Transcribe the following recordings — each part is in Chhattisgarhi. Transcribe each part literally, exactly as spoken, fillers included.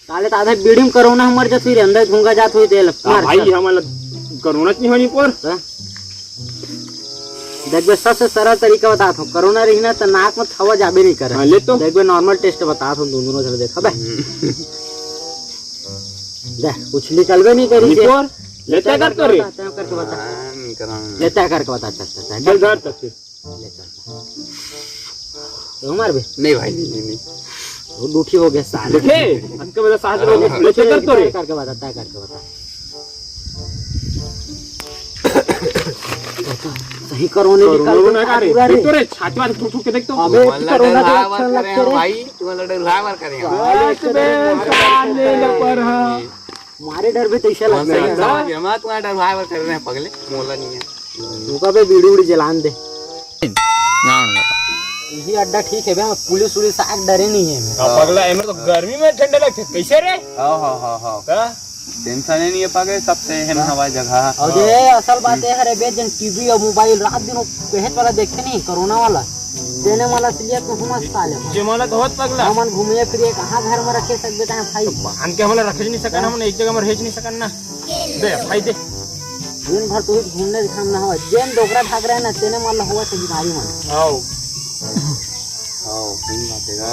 साले त आधा बीड़ी में कोरोना मर जात होही रे, अंदर घूंगा जात होही तेल। हाँ मार, भाई, चल। हमन ला कोरोना च नहीं होनी पर। हाँ? देख बे, सबसे सरल तरीका बतात हूँ, कोरोना रही ना त नाक में हवा जाबे नहीं करे। हाँ, ले तो। देख बे, नॉर्मल टेस्ट बतात हूँ, दोनों जन देखा बे। हम्म। देख, कुछ निकलबे नहीं करी नहीं से। पर, ले तय कर तो रे। तय करके बता। हाँ, नहीं करा। ले तय करके बता, चल, चल, चल। चल, धर तो फिर। ले चल। तो हमार बे? नहीं भाई, नहीं, नहीं, नहीं। वो दुखी हो गया साला। देखे? अक्का वाला साथ में ले चल कर तो रे। तय करके बता, तय करके बता। सही कोरोना कोरोना निकाल दे ना का रे? पूरा रे। देख तो रे, छाती वाले ठुक ठुक के देख तो। अबे, तुम्हारा कोरोना के डरवाए लक्षण बर लगते करे हैं रे। भाई, तुम्हारा डरवाए बर करे हैं। बस बे, साले लपर हा। मारे डर भी तैसे लगता है। समझ गया, मैं तुम्हारा डरवाए बर कर रहे हैं पगले, मोला नहीं है। रुका बे, बीड़ी उड़ी जलान दे। यही अड्डा ठीक है बे, पुलिस उलिस आके डरे नहीं है। हाँ, पगला, एमे तो गर्मी में ठंडा लगथे। कैसे रे? हाँ, हाँ, हाँ, हाँ। का? टेंशन ही नहीं है पगले, सबसे एहन हवा जगह। और ये असल बात ये है रे बे, जन टीवी और मोबाइल रात दिन वो कहे वाला देखे नहीं, कोरोना वाला। तेने वाला से लिया तो हम साले। जे वाला तो होत पगला। हमन घूमे फिरे कहाँ घर में रखे सकबे तहाँ भाई। बांध के हमला रखे नहीं सकन, हमन एक जगह में रह नहीं सकन ना। दे भाई दे। दिन भर तो घूमने दिखाने ना हो, जेन डोकरा भाग रहे ना, तेने मन ला होवत हे बीमारी मन। आओ। आओ, सही बात है गा।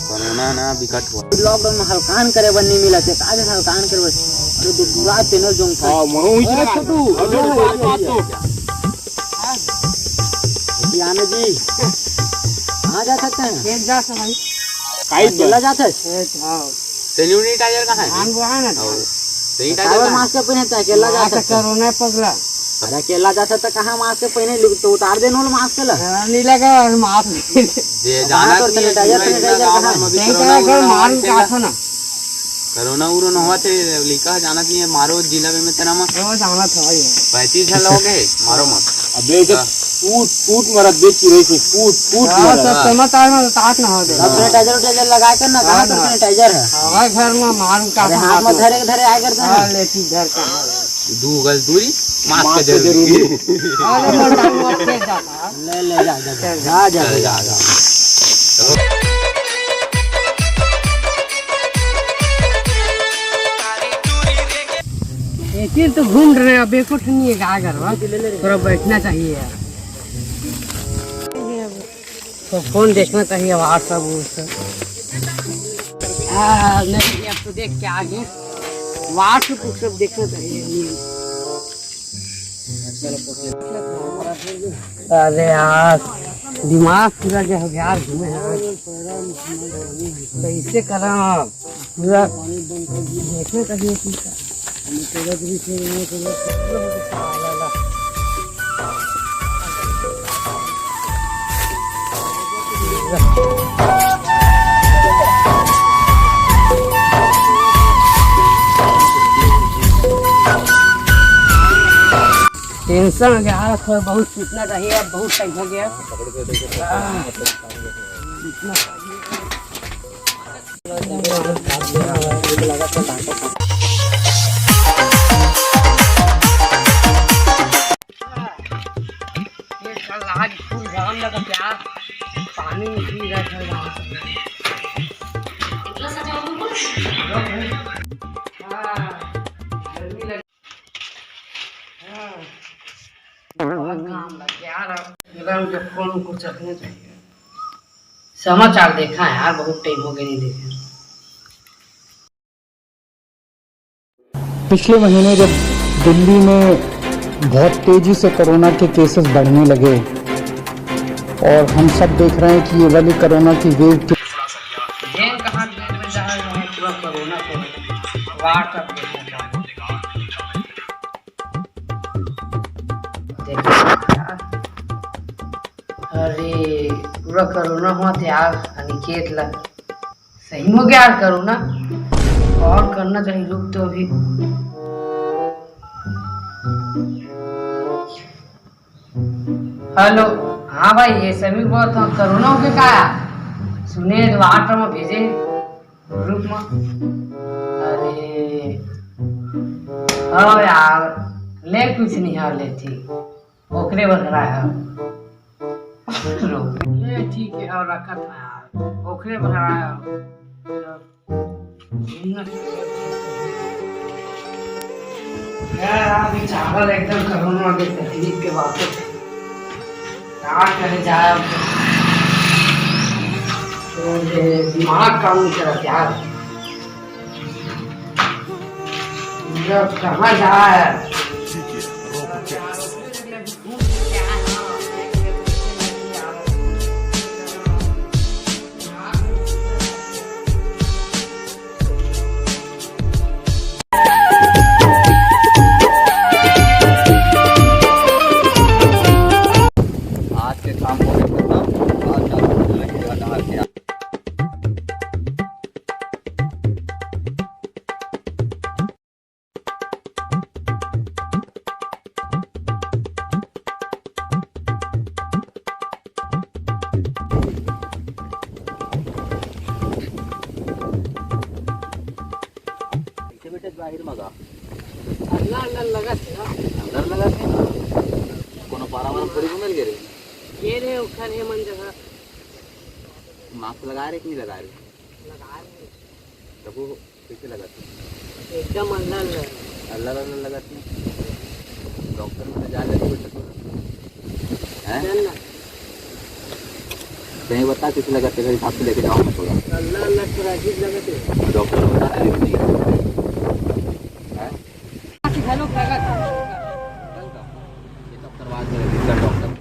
कोरोना ना बिकट हुआ। लॉकडाउन में हलकान करे बर नहीं मिला थे, आज हलकान करे बर। अरे, दे पूरा चैनल जोन था। आओ, मनो हुई ए, चला। छोटू, आओ, छोटू, आओ, आओ, आओ, आओ। आओ। याना जी, कहाँ जा सकते हैं? खेत जा सकते भाई। काई अकेला जात हस? ए, हाँ। सैनिटाइजर कहाँ है? धान बोहा ना। और सैनिटाइजर काबर कहाँ है? मास्क पहिने त अकेला जात हस? कोरोना पगला। अरे अकेला जात हस त कहाँ मास्क पहिने? लिख तो उतार दे नोल मास्क ला। हाँ, नहीं लगा मास्क। जे कहाँ जाना तोर चाहिए, सैनिटाइजर, पूरा सैनिटाइजर इतना गाँव कहाँ? में अभी सैनिटाइजर कोरोना घर वोरोना मालूम चल का रहा। था ना? कोरोना उरोना हुआ थे, लिखा जाना चाहिए, मारो जिला में तेरा मा। वो जाना था भाई। पैंतीस साल हो गए, मारो मत। अबे, जब हाँ। फूट, फूट मरत बे चिरई से, फूट, फूट हाँ, मरत। सब समय तार में तात ना हो दे। अब सैनिटाइजर उटाइजर लगा कर ना, कहाँ हाँ, तो हाँ। सैनिटाइजर है? हमारे घर में मार का अरे, हाथ में धरे, धरे आए करते हैं। हाँ, ले, ठीक, धर के। दू गज दूरी, मास्क मास्क जरूरी। जरूरी। अरे, मोटा मोट के जाता। ले, ले, जा, जा, जा। चल, जा, जा, चल, जा, जा, जा। जा। एक ही तो घूम रहे हैं, अब एक उठ नहीं है, क्या करवा? थोड़ा बैठना चाहिए यार। तो फोन देखना चाहिए, WhatsApp, WhatsApp। हाँ, नहीं, अब तो देख क्या है, WhatsApp, WhatsApp देखना चाहिए। अरे यार, दिमाग पूरा जो है यार, घूमे हैं। कैसे करा? पूरा देखने का भी एक ही था। टेंशन हो गया, थोड़ा बहुत सीखना चाहिए, अब बहुत टाइम हो गया। ये साला आज फुल गरम लगा प्यार, पानी में पी रहा था। हाँ, गर्मी लग, हाँ, बहुत घाम लग गया यार। एकदम के फोन को चखना चाहिए। समाचार देखा है यार, बहुत टाइम हो गया नहीं देखे। पिछले महीने जब दिल्ली में बहुत तेजी से कोरोना के केसेस बढ़ने लगे और हम सब देख रहे हैं कि ये वाली कोरोना की वेव के जेन कहाँ गेट में जहाँ जो है पूरा कोरोना को WhatsApp देखना चाहते हैं। देखो यार, अरे पूरा कोरोना हुआ थे यार अनिकेत ला। सही में हो गया यार कोरोना। और करना चाहिए लोग तो अभी। हेलो, हाँ भाई, ये समीर बोलता हूँ, कोरोना हो गया का यार? सुने तो WhatsApp में भेजे ग्रुप में। अरे हाँ यार, ले कुछ नहीं है, ले ठीक, ओकरे बर हरा है। रो। ये ठीक है, और रखा था यार, ओकरे बर हरा है। यार, आज ये चावल एकदम कोरोना के तकलीफ के बात है। का करे जाए अब? तो ये दिमाग काम नहीं करत यार। मतलब कहाँ जाए? आज के काम हो गया खत्म। आज जाके लगे जगह नहा के आ। कैसे बेटे बाहर मगा? अंदर, अंदर लगत हे ना। अंदर लगत हे ना। कोनो पारा वारा थोड़ी घूमे ल गे रे। गे रे, ओखर हे मन जगह। मास्क लगा रे कि नहीं लगा रे? लगा रे। तब वो कैसे लगत हे? एकदम अंदर लगत हे। अंदर, अंदर लगत हे। डॉक्टर में तो जा ले तो बेटा। हैं? चल ना। कहीं बता किसी लगा तेरे हिसाब से लेके जाओ मैं थोड़ा। अल्लाह, अल्लाह, थोड़ा अजीब लगा तेरे। डॉक्टर को बता तेरे को नहीं है। हैं? हेलो, प्रगट। ये सब करवा के रख दीजिए डॉक्टर।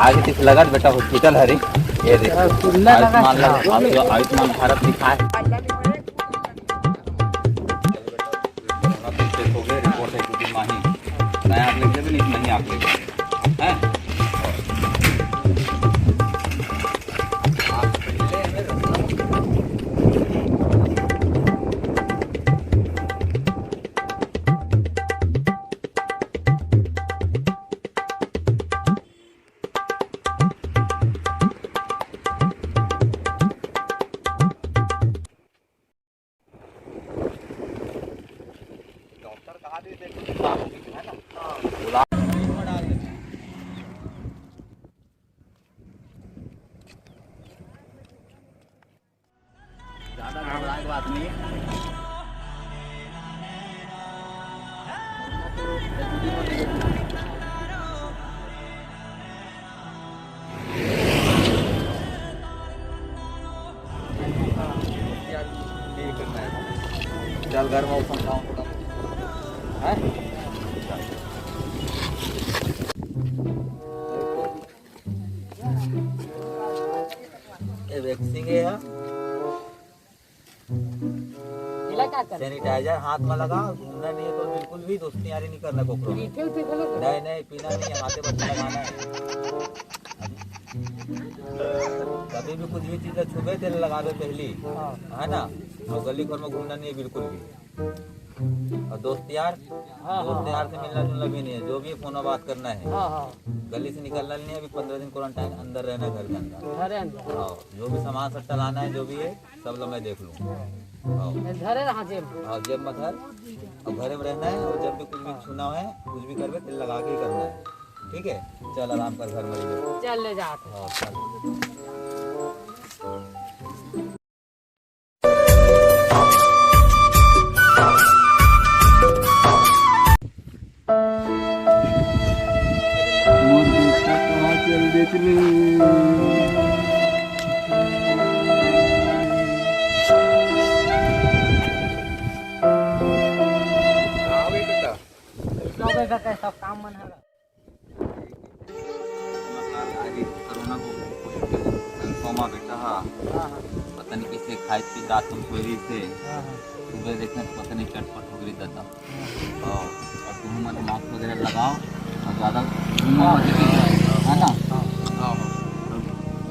आगे कुछ लगत बेटा, हॉस्पिटल हरे, ये देख। खुला लगा आयुष्मान, आयु-, आयुष्मान भारत लिखा है। कोरोना टेस्ट हो गया, रिपोर्ट है दो दिन माही। मैं आप लेके भी नहीं, नहीं आप लेके। हैं? डॉक्टर कहा भी देख, है ना? हाँ। बुला। ज्यादा घबराए के बात नहीं है। चल घर में समझाऊं थोड़ा। हैं? ये वैक्सीन है यार। एला का करना? सैनिटाइजर हाथ में लगा, घूमना नहीं है तो बिल्कुल भी दोस्ती यारी नहीं करना कोकरो में। मीठे उठे घलो नहीं, नहीं, पीना नहीं है, हाथे बस लगाना है। कभी भी कुछ भी चीज छुबे, तेल लगा दो पहली, हाँ। है ना? और गली घर में घूमना नहीं है बिल्कुल भी। और दोस्त यार, हाँ, दोस्त हाँ, यार से हाँ। मिलना जुलना भी नहीं है, जो भी है फोन में बात करना है। हाँ, हाँ। गली से निकलना नहीं है, अभी पंद्रह दिन क्वारंटाइन अंदर रहना है घर के अंदर। घरे अंदर। हाँ, जो भी सामान सट्टा लाना है, जो भी है, सब ला मैं देख लूँ। हाँ। ये धरे रहा जेब में। हाँ, जेब में धर। और घरे में रहना है, और जब भी कुछ भी छूना है, कुछ भी करबे, तेल लगा के ही करना है। ठीक है, चल आराम कर, घर में रहिए। चल ले जाते। हाँ, चल। मोर बेटा कहाँ चल देत रे? का हो गई बेटा? का हो गई बेटा, सब काम मन हर। कोरोना को कंफर्म आ बेटा, हाँ। हाँ, हाँ। पता नहीं कैसे खाए पी रात को सोए रही थे। हाँ, हाँ। सुबह देखना तो पता नहीं चटपट हो गई दादा। हाँ। और, और तुम मन मास्क वगैरह लगाओ और ज़्यादा घूमो हाँ। मत, ठीक है? है ना? हाँ। हाँ।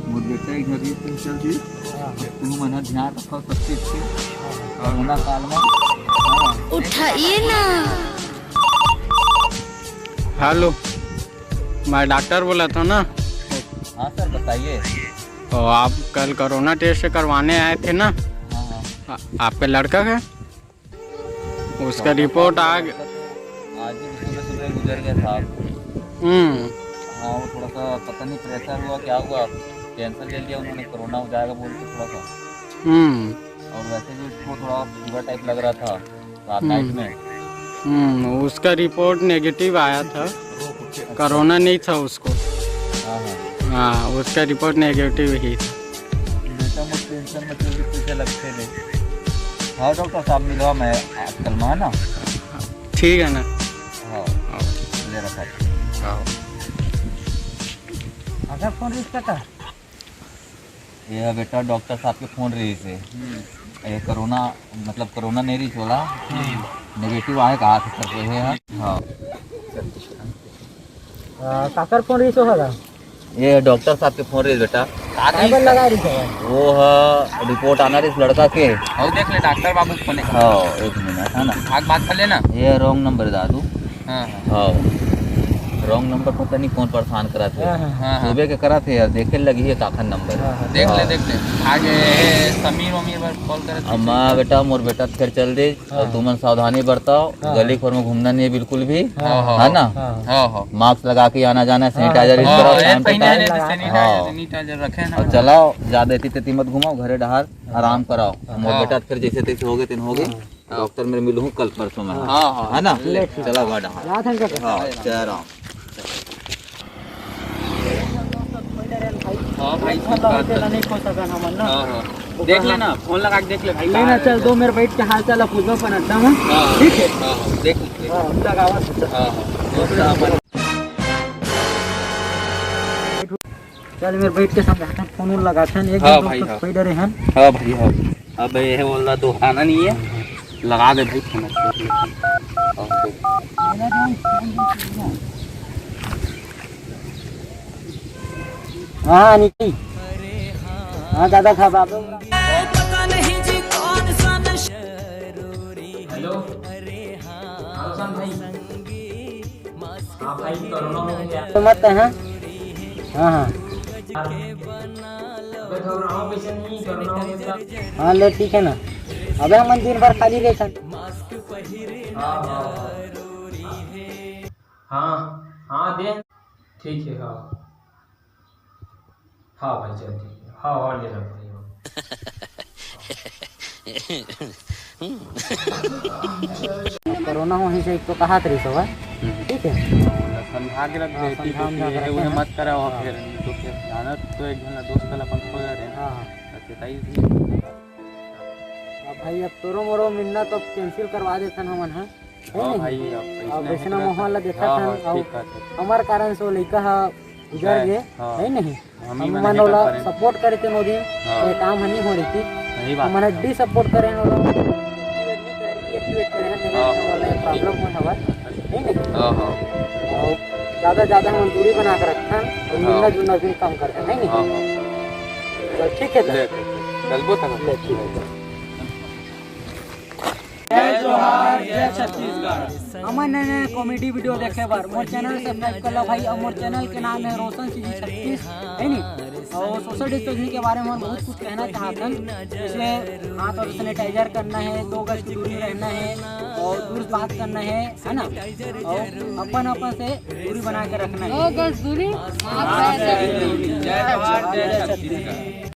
मोर बेटा ही घर ये तुम चल दी। हाँ। तुम मन ध्यान रखो सबसे अच्छे। हाँ। कोरोना काल में। हाँ। उठाइए ना। हेलो, मैं डॉक्टर बोलत हँव ना। हाँ सर, बताइए। तो आप कल कोरोना टेस्ट करवाने आए थे ना? हाँ, हाँ। आ, आपके लड़का का? उसका डॉक्टर रिपोर्ट साहब, आ ग- आज ही सुबह सुबह गुजर गया था। हम्म। हाँ, वो थोड़ा सा पता नहीं प्रेशर हुआ, क्या हुआ, कैंसर ले लिया उन्होंने, कोरोना हो जाएगा बोल के थोड़ा सा। हम्म। और वैसे भी उसको थोड़ा फीवर टाइप लग रहा था रात नाइट हम्म। में। हम्म, उसका रिपोर्ट नेगेटिव आया था, कोरोना नहीं था उसको। हाँ, हाँ। हाँ, उसका रिपोर्ट नेगेटिव ही था। बेटा, मत टेंशन मत लो, पीछे लगते नहीं। हाँ डॉक्टर साहब, मिलवा मैं आजकल में, है ना? ठीक है ना? हाँ। हाँ। ले रखा है। हाँ। अगर फोन रिसीव करता। ये बेटा, डॉक्टर साहब के फोन रहिस हे। हम्म। ये कोरोना, मतलब कोरोना नहीं रहिस हे, नेगेटिव आए कहा थे सर, ये है। हाँ। आ, काकर फोन रहिस हे? ये डॉक्टर साहब के फोन रहिस बेटा। काकर लगा रहिस हे? वो ह, रिपोर्ट आना रहिस लड़का के। हाँ, देख ले डॉक्टर बाबू के फोन। हाँ, एक मिनट, है ना? आग बात कर लेना। ये रॉन्ग नंबर दादू। हाँ, हाँ। हाँ। रॉन्ग नंबर पता नहीं कौन परेशान करा थे। हाँ, हाँ। हाँ, हाँ। सुबह के करा थे यार, देखे लगी है काखन नंबर। हाँ, हाँ। देख ले, हाँ। देख ले। आगे समीर वमीर बर कॉल करे थे। अम्मा बेटा, मोर बेटा फिर चल दे। हाँ। और तुमन सावधानी बरताओ, हाँ। गली खोर में घूमना नहीं है बिल्कुल भी। हाँ, हाँ। है ना? हाँ। हाँ, हाँ। मास्क लगा के आना जाना, हाँ, सैनिटाइजर use हाँ, कराओ, ये time to पहले time। आने तो सैनिटाइजर, हाँ। सैनिटाइजर रखे ना। और चलाओ, ज्यादा एती तेती मत घूमाओ, घरे डहार आराम कराओ। हाँ। मोर बेटा फिर जैसे तैसे हो गए, तेन हो गए। हाँ। डॉक्टर मेर मिलहूँ कल परसों में। हाँ, हाँ। है ना? ले, ठीक। चला बा डहार। रात हम क्या हाँ, जय राम। हाँ भाई, ठीक बात है। नहीं खो सकन हमन ना। हाँ, हाँ। देख लेना, फोन लगा के देख ले भाई, ले ना, चल दो मेर बैठ के हाल चाल पूछबो अपन अड्डा में। हाँ, ठीक है? हाँ, हाँ, देख ले। हाँ, हम लगावत हैं। हाँ, हाँ। चल मेर बैठ के समझाथन, फोन उन लगाथन, एक हाँ दिन भाई, दोस्त हाँ। कोई डरे हन। हाँ भाई, हाँ। अब ये है, ओला दोहराना नहीं है, लगा दे भाई फोन। हाँ, हाँ, निकी। हाँ, दादा था बाबू। हेलो, हाँ, रोशन भाई। हाँ भाई, कोरोना हो गया। तो मत है, हाँ? हाँ, हाँ। अबे घबराओ, वैसे नहीं, कोरोना हो गया। हाँ, ले, ठीक है ना। अबे हमन दिन भर खाली रहथन। हाँ, हाँ, हाँ। हाँ, हाँ, दे। ठीक है, हाँ। हाँ भाई, चल ठीक है। हाँ, हाँ, ले ला भाई, हाँ। कोरोना होही से एक तो कहात रहिस हवय, हम्म। ठीक है? समझा के रख हाँ, दे, ठीक है, समझा के ये रखे उन्हें हैं। मत कराओ हाँ। फिर, तो फिर जाना तो एक घंटा दोस्त वाला अपन खो जा रहे हैं। हाँ, हाँ। तो चेताई भी। अब भाई, अब तोरो मोरो मिलना तो अब cancel करवा देथन हमन, हाँ? है हाँ नहीं? भाई, अब अब अइसने वैसने माहौल ला देखत हाँ, हन, हाँ, अउ ठीक बात है। हमर कारण से वो लइका ह गुजर गे, हाँ। है नहीं? हम ही हमन मन ओला support करे तेन ओ दिन, हाँ। ये काम ह नहीं हो रही थी। सही बात हमन है। Desupport करे हन ओला, deactivate करे हन, हाँ। ओला problem होय हवय, है नहीं? हाँ, हाँ। अउ ज्यादा, ज्यादा हमन दूरी बना के रखथन, अउ हाँ। मिलना जुलना भी कम करथन, है नहीं? हाँ, हाँ। चल, ठीक है, ले, चल। चलबो तब। ले, ठीक है। जय जोहार, जय छत्तीसगढ़। हमन नया नया comedy video देखे बर मोर channel subscribe कर लो भाई, और मोर channel के नाम है रोशन सीजी छत्तीस, है नी? और social distancing के बारे में हम बहुत कुछ कहना चाहत हन, जैसे हाथ और sanitizer करना है, दो गज की दूरी रहना है और दूर से बात करना है, है ना? और अपन अपन से दूरी बना के रखना है। दो गज दूरी, मास्क पहनना है। जय जोहार, जय छत्तीसगढ़।